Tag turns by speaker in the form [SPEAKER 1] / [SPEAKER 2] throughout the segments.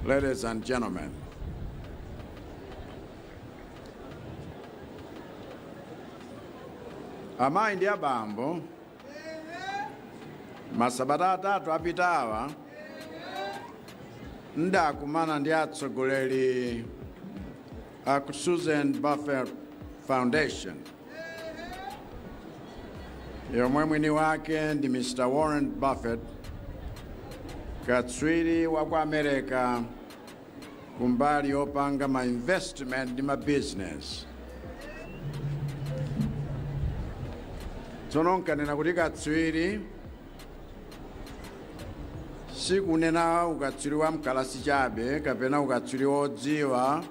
[SPEAKER 1] Ladies and gentlemen, amayi ndi abambo, masabata 3 apitawa ndakumana ndi atsogoleri a ku Susan Buffett Foundation, yomwe mwini wake ndi Mr. Warren Buffett, katswiri wa ku America kumbali yopanga ma investment ndi ma business. Tsono nkanena kuti katswiri, sikunena ukatswiri wa mkalasi chabe kapena ukatswiri wodziwa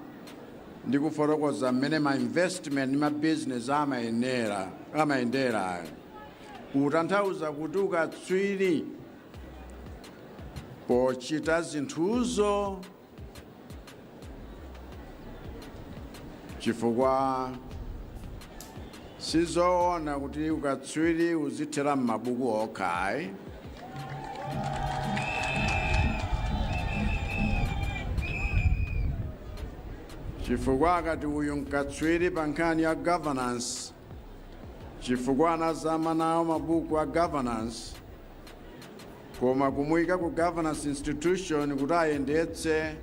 [SPEAKER 1] ndi kufotokoza mmene ma investment ndi ma business amayendera. Kutanthauza kuti ukatswiri pochita zinthuzo, chifukwa sizoona kuti ukatswiri uzithera m'mabuku okha ayi. Chifukwa akati uyu nkatswiri pa nkhani ya governance, chifukwa anazama nawo mabuku a governance, koma kumuyika ku governance institution kuti ayendetse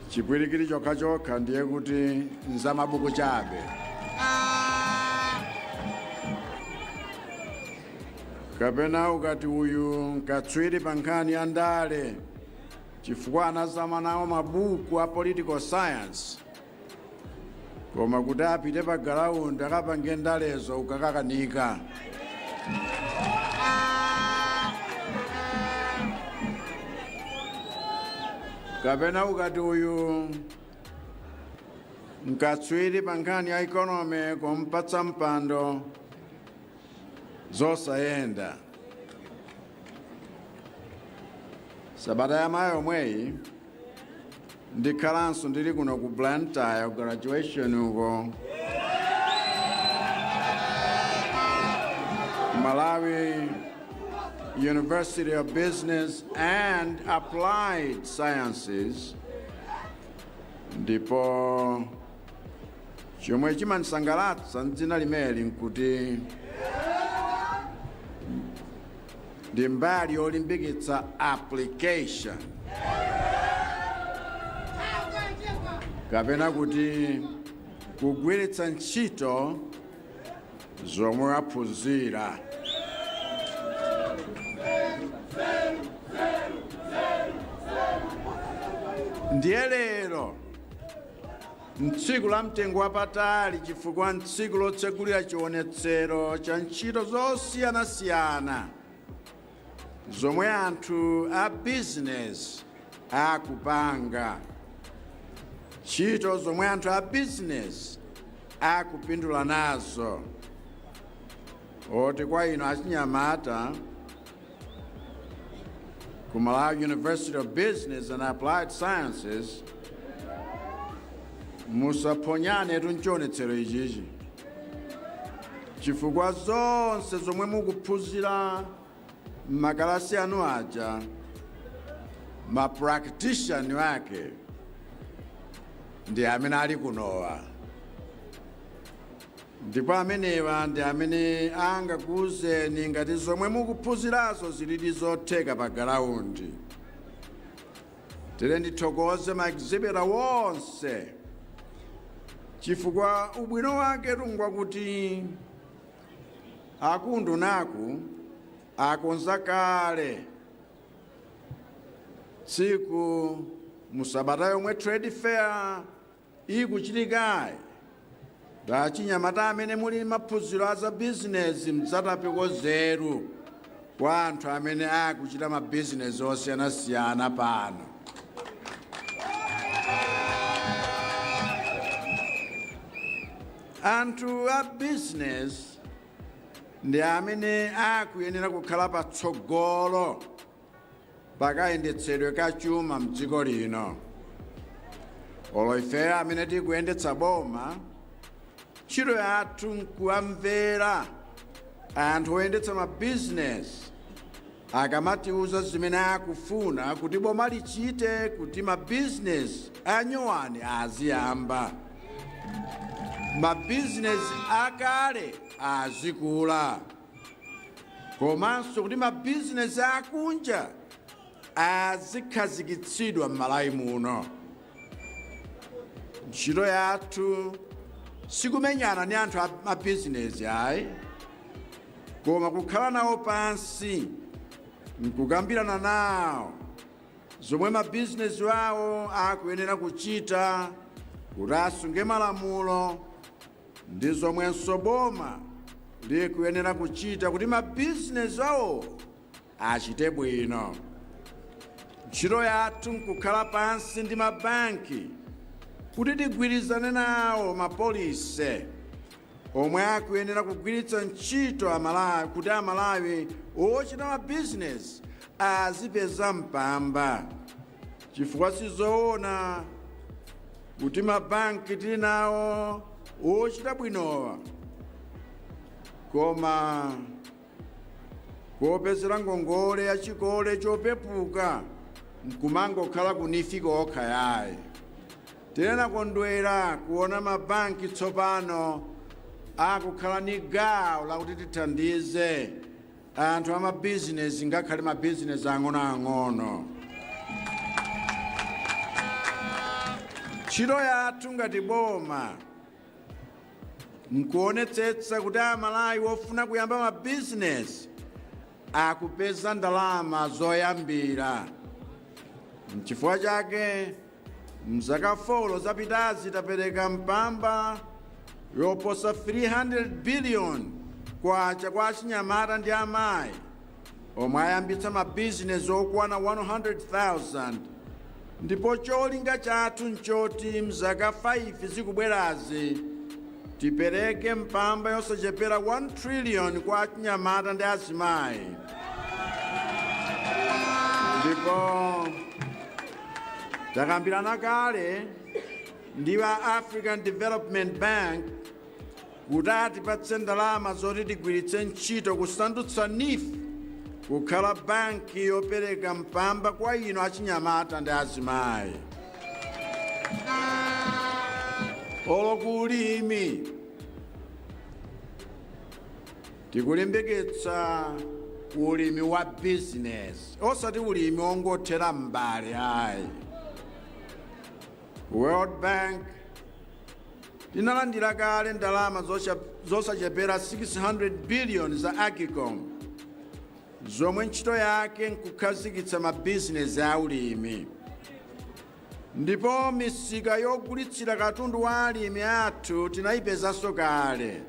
[SPEAKER 1] chipwirikiti chokhachokha, ndiye kuti nzamabuku chabe. Kapena ukati uyu nkatswiri pa nkhani ya ndale, chifukwa anazama nawo mabuku a political science, koma kuti apite pa ground akapange ndalezo ukakakanika. Kapena ukati uyu nkatswiri pa nkhani ya economy, kumpatsa mpando zosayenda. Sabata yamawa yomweyi ndikhalanso ndili kuno ku Blantyre graduation uko Malawi University of Business and Applied Sciences, ndipo chomwe chimandisangalatsa mdzina limeli nkuti ndi mbali yolimbikitsa application, kapena kuti kugwiritsa ntchito zomwe waphunzira. Ndiye lero ntsiku la mtengo wapatali, chifukwa ntsiku lotsegulira chionetsero cha ntchito zosiyanasiyana zomwe anthu a business akupanga, ntchito zomwe anthu a business akupindula nazo. Oti kwa ino achinyamata ku Malawi University of Business and Applied Sciences, musaphonyane tunchionetsero ichichi, chifukwa zonse zomwe mukuphunzira m'makalasi anu aja, ma practitioner ake ndi amene ali kunowa, ndipo amenewa ndi amene angakuwuzeni ngati zomwe mukuphunzirazo zilidi zotheka pa ground. Tere ndithokoze ma exhibitor wonse, chifukwa ubwino wake tungwa kuti akundunaku akonza kale tsiku musabata yomwe trade fair ikuchitikayi, achinyamata amene muli maphunziro a za bizinesi mdzatapeko zeru kwa anthu amene akuchita mabizinesi osiyanasiyana pano. Anthu a bizinesi ndi amene akuyenera kukhala patsogolo pakayendetsedwe ka chuma mdziko lino. Olo ife amene tikuyendetsa boma, ntchito yathu nkuwamvera anthu oyendetsa mabizinesi. Akamatiuza zimene akufuna kuti boma lichite kuti mabizinesi anyowani aziyamba, mabizinesi akale azikula, komanso kuti mabizinesi akunja azikhazikitsidwa m'Malawi muno. Ntchito yathu sikumenyana ni anthu a mabizinesi ayi, koma kukhala nawo pansi nkukambirana nawo zomwe mabizinesi wawo akuyenera kuchita kuti asunge malamulo, ndi zomwenso boma likuyenera kuchita kuti mabizinesi awo achite bwino. Ntchito yathu nkukhala pansi ndi mabanki kuti tigwirizane nawo ma policy omwe akuyenera kugwiritsa ntchito Amalawi kuti Amalawi ochita mabizinesi azipeza mpamba, chifukwa sizoona kuti mabanki tili nawo ochita bwinowa, koma kopezera ngongole ya chikole chopepuka nkumangokhala ku NEEF kokha yayi. Tinakondwera kuona mabanki tsopano akukhala ni gawo lakuti tithandize anthu amabizinesi, ngakhale mabizinesi ang'onoang'ono. Ntchito yathu ngati boma nkuonetsetsa kuti Amalawi ofuna kuyamba mabizinesi akupeza ndalama zoyambira. Nchifukwa chake mzaka 4 zapitazi tapereka mpamba yoposa 300 billion kwacha kwa achinyamata ndi amayi omwe ayambitsa mabizinesi okwana 100,000, ndipo cholinga chathu nchoti mzaka 5 zikubwerazi tipereke mpamba yosachepera 1 trillion kwa achinyamata ndi azimayi. Ndipo takambirana kale ndi wa African Development Bank kuti atipatse ndalama zoti tigwiritse ntchito kusandutsa NEEF kukhala banki yopereka mpamba kwa inu achinyamata ndi azimayi. Olo ku ulimi, tikulimbikitsa ulimi wa bizinesi, osati ulimi ongothera mbale ayi. World Bank tinalandira kale ndalama zosachepera 600 billion za AGCOM, zomwe ntchito yake nkukhazikitsa mabizinesi a ulimi, ndipo misika yogulitsira katundu wa alimi athu tinayipezanso kale,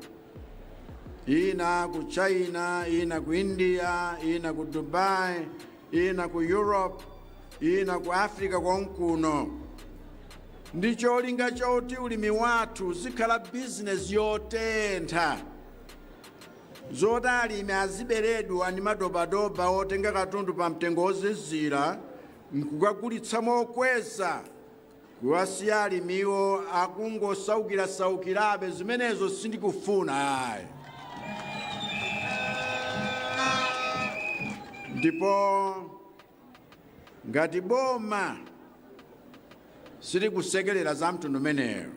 [SPEAKER 1] ina ku China, ina ku India, ina ku Dubai, ina ku Europe, ina ku Africa konkuno, ndi cholinga choti ulimi wathu uzikhala bizinesi yotentha, zoti alimi aziberedwa ndi madobadoba otenga katundu pa mtengo wozizira nkukagulitsa mokweza, kuwasiya alimiwo akungosaukirasaukirabe. Zimenezo sindikufuna ayi. Ndipo ngati boma silikusekerera za mtundu umeneyo,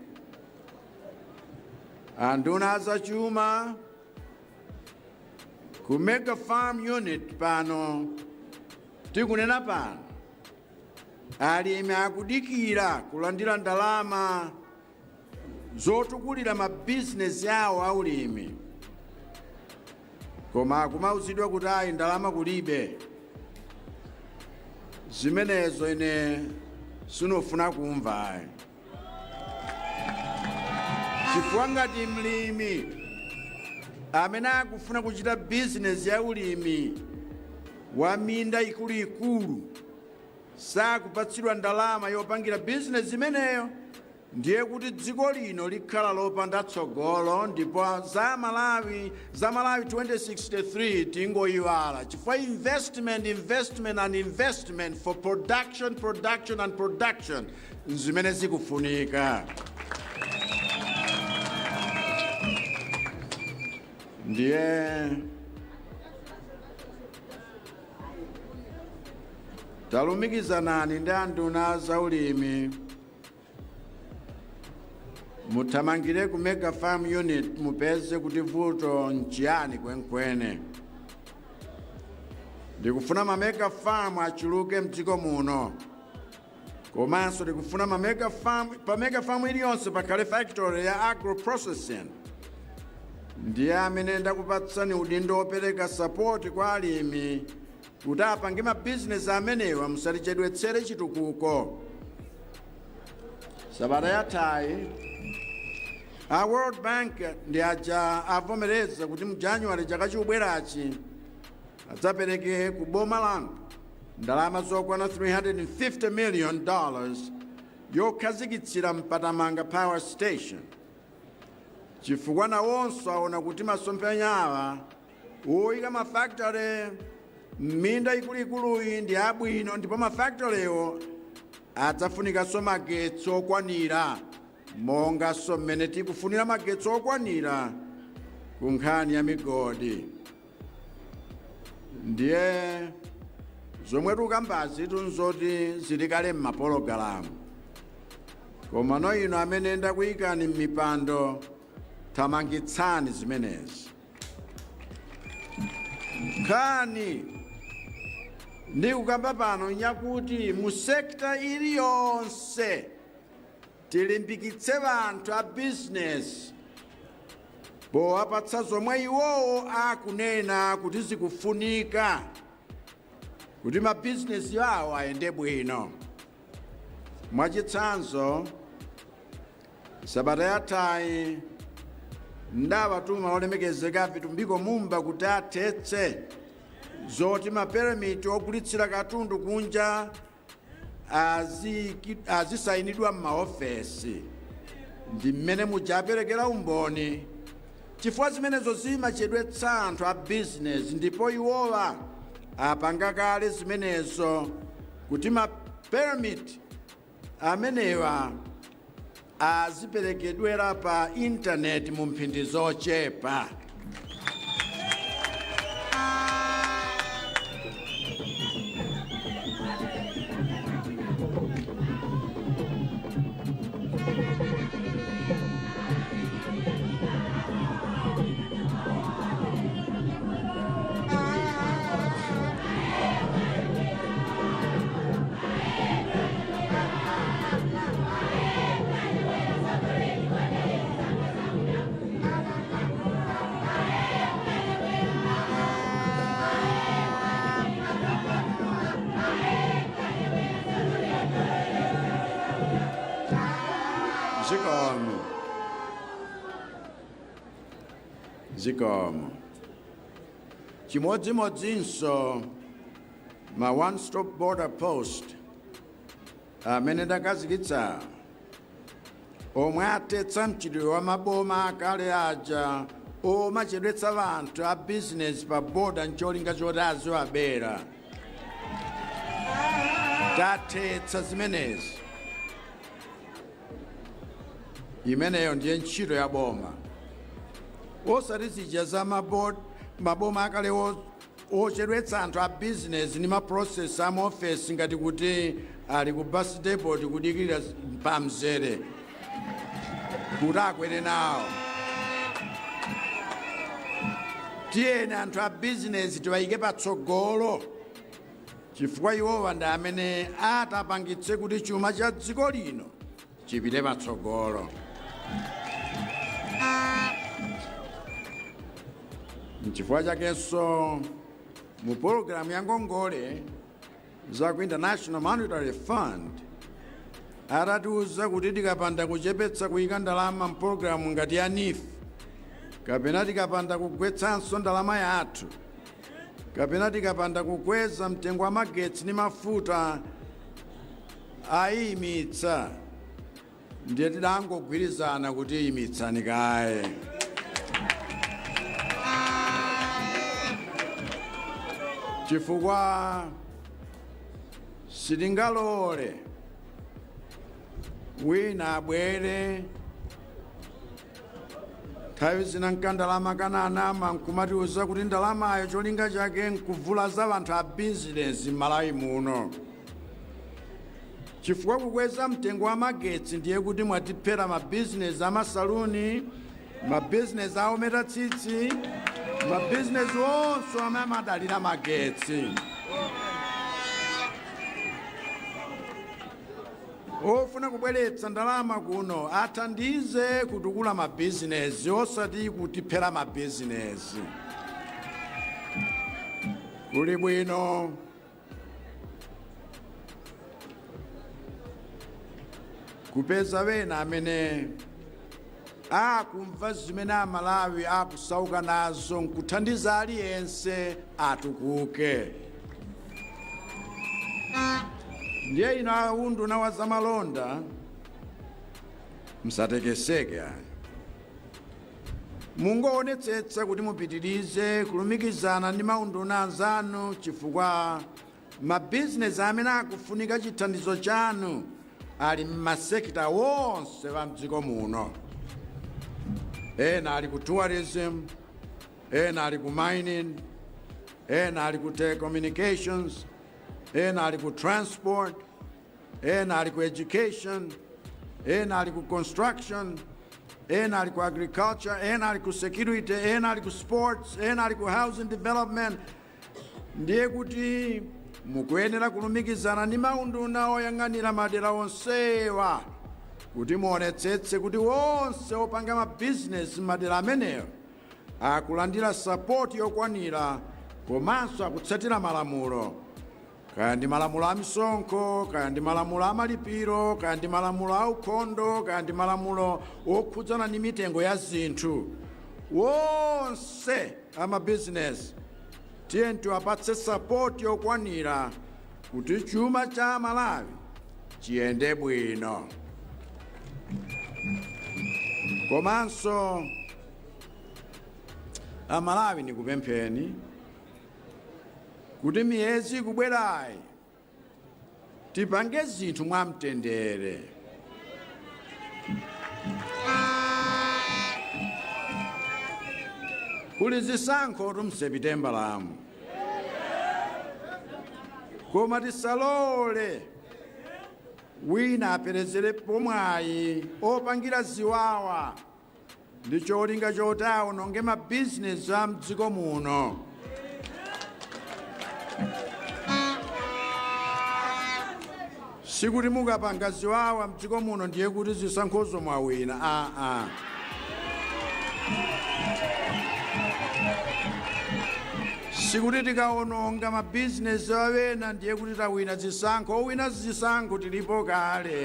[SPEAKER 1] anduna azachuma ku Mega Farm Unit pano tikunena pano, alimi akudikira kulandira ndalama zotukulira mabizinesi awo aulimi, koma akumauzidwa kuti ayi, ndalama kulibe. Zimenezo ine sinofuna kumva ayi, chifukwa ngati mlimi amene akufuna kuchita bizinesi ya ulimi wa minda ikuluikulu sakupatsidwa ndalama yopangira bizinesi imeneyo, ndiye kuti dziko lino likhala lopanda tsogolo, ndipo za Malawi 2063 tingoyiwala, chifukwa investment, investment and investment for production, production and production zimene zikufunika. Ndiye Talumikizanani ndi anduna zaulimi, muthamangire ku mega farm unit, mupeze kuti vuto nchiyani kwenikweni. Ndikufuna ma mega farm achuluke mdziko muno, komanso ndikufuna ma mega farm, pa mega farm iliyonse pakhale factory ya agro processing. Ndiye amene ndakupatsani udindo wopereka support kwa alimi kuti apange mabizinesi amenewa, musatichedwetsere chitukuko. Sabata yathayi a World Bank ndi aja avomereza kuti mu January chaka chikubwerachi adzapereke ku boma langa ndalama zokwana $350 million yokhazikitsira Mpatamanga Power Station, chifukwa nawonso aona kuti masomphenya awa oyika mafactory m'minda ikuluikuluyi ndi abwino, ndipo mafactorywo adzafunikanso magetsi okwanira, monganso mmene tikufunira magetsi okwanira ku nkhani ya migodi. Ndiye zomwe tikambazi tunzoti zili kale m'mapologalamu, koma no ino amene ndakuyikani m'mipando, thamangitsani zimenezi. Nkhani ndikukamba pano nyakuti mu sector iliyonse tilimbikitse anthu a business powapatsa zomwe iwowo akunena kuti zikufunika kuti mabizinesi awo ayende bwino. Mwachitsanzo, sabata yathayi ndawatuma olemekezeka Vitumbiko Mumba kuti athetse zoti mapermit ogulitsira katundu kunja azisayinidwa m'maofesi, ndi mmene mujaperekera umboni, chifukwa zimenezo zimachedwetsa anthu a bizinesi. Ndipo iwowa apanga kale zimenezo kuti mapermit amenewa aziperekedwera pa intaneti mu mphindi zochepa. Zikomo, zikomo. Chimodzimodzinso ma one stop border post amene ndakhazikitsa, omwe athetsa mchitidwe wa maboma akale aja omachedwetsa anthu a bizinesi pa boda ncholinga choti aziwabera. Tathetsa zimenezi. Imeneyo ndiye ntchito ya boma, osati zija za maboma akale ochedwetsa anthu a bizinesi ndi maprocess a maofesi ngati kuti ali ku bus depot kudikirira pamzere kuti akwere nawo. Tiyeni anthu a bizinesi tiwayike patsogolo, chifukwa iwowa ndi amene atapangitse kuti chuma cha dziko lino chipite patsogolo. Nchifukwa chakenso mu pologalamu ya ngongole za ku International Monetary Fund atatiuza kuti tikapanda kuchepetsa kuyika ndalama mpologalamu ngati ya NEEF, kapena tikapanda kugwetsanso ndalama yathu, kapena tikapanda kukweza mtengo wa magetsi ndi mafuta, ayimitsa. Ndiye tidangogwirizana kuti imitsani kaye, chifukwa sitingalole wina abwere nthawi zina nkandalama kananama nkumatiuza kuti ndalamayo cholinga chake nkuvulaza anthu a bizinesi m'Malawi muno. Chifukwa kukweza mtengo wa magetsi ndiye kuti mwatiphera mabizinesi amasaluni, mabizinesi aometa tsitsi, mabizinesi onse amene amadalira magetsi. Ofuna kubweretsa ndalama kuno athandize kutukula mabizinesi, osati kutiphera mabizinesi. Kuli bwino kupeza wena amene akumva zimene Amalawi akusauka nazo nkuthandiza aliyense atukuke. Ndiye ino aunduna wa zamalonda, msatekeseke ayi, mungoonetsetsa kuti mupitirize kulumikizana ndi maunduna anzanu, chifukwa mabizinesi amene akufunika chithandizo chanu ali mmasekita wonse wa mdziko muno. Ena ali ku tourism, ena ali ku mining, ena ali ku telecommunications, ena ali ku transport, ena ali ku education, ena ali ku construction, ena ali ku agriculture, ena ali ku security, ena ali ku sports, ena ali ku housing development. Ndiye kuti mukuyenera kulumikizana ndi maunduna oyang'anira madera onsewa kuti muonetsetse kuti wonse opanga mabizinesi madera ameneyo akulandira support yokwanira komanso akutsatira malamulo, kaya ndi malamulo a misonkho, kaya ndi malamulo a malipiro, kaya ndi malamulo a ukhondo, kaya ndi malamulo okhudzana ndi mitengo ya zinthu. Wonse amabizinesi tiye tiwapatse support yokwanira kuti chuma cha Malawi chiyende bwino. Komanso Amalawi, nikupempheni kuti miyezi ikubwerayi tipange zinthu mwamtendere. Kuli zisankho tumsepitembalamu, koma tisalole wina aperezerepo mwayi opangira ziwawa ndi cholinga choti awononge mabizinesi a mdziko muno. Sikuti mukapanga ziwawa mdziko muno ndiye kuti zisankhozo mwawina, aa. Sikuti tikawononga mabizinesi awena ndiye kuti tawina zisankho. Owina zisankho tilipo kale.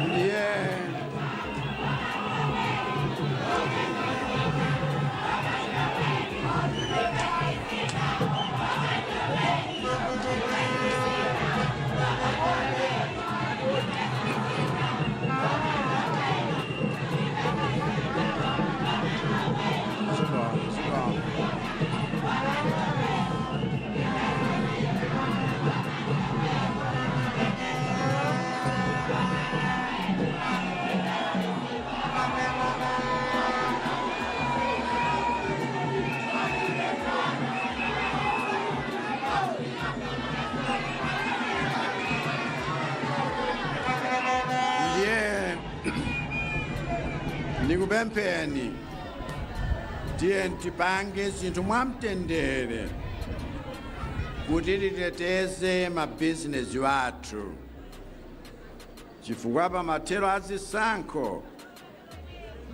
[SPEAKER 1] Ndiye Zikomo, zikomo. Ndiye ndikupempheni, tiye tipange zinthu mwamtendere kuti titeteze mabizinesi athu, chifukwa pa mathero a zisankho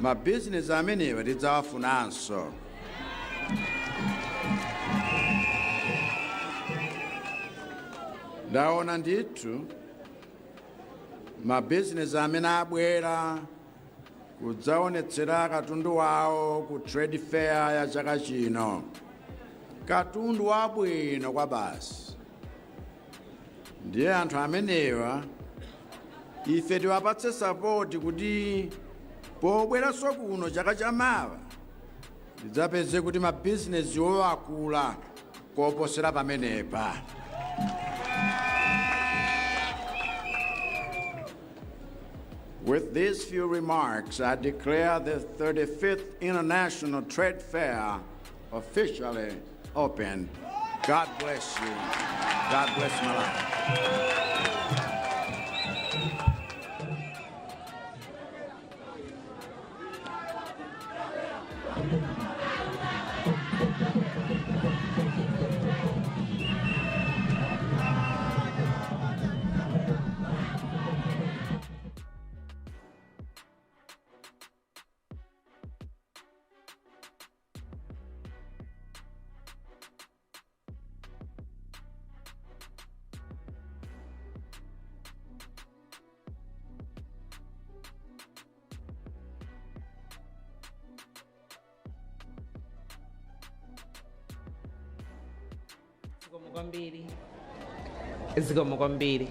[SPEAKER 1] mabizinesi amenewa tidzawafunanso. Ndaona ndithu mabizinesi amene abwera kudzaonetsera katundu wawo ku trade fair ya chaka chino, katundu wabwino kwa basi. Ndiye anthu amenewa ife tiwapatse support kuti pobweranso kuno chaka chamawa tidzapeze kuti mabizinesi akula koposera pamenepa. With these few remarks, I declare the 35th International Trade Fair officially open. God bless you. God bless Malawi.
[SPEAKER 2] Zikomo kwambiri, zikomo kwambiri,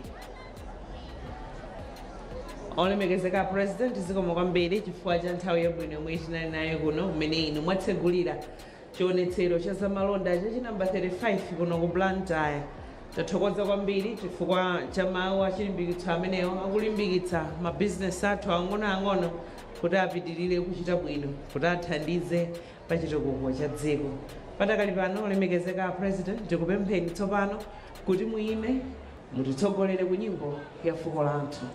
[SPEAKER 2] olemekezeka President. Zikomo kwambiri chifukwa cha nthawi yabwino yomwe tinali nayo kuno, kumene inu mwatsegulira chionetsero cha zamalonda chachinamba 35 kuno ku Blantyre. Tathokoza kwambiri chifukwa cha mawu achilimbikitso amenewo akulimbikitsa mabizinesi athu ang'onoang'ono kuti apitirire kuchita bwino, kuti athandize pa chitukuko cha dziko. Patakali pano, olemekezeka President, ndikupempheni tsopano kuti muyime, mutitsogolere ku nyimbo ya fuko lathu.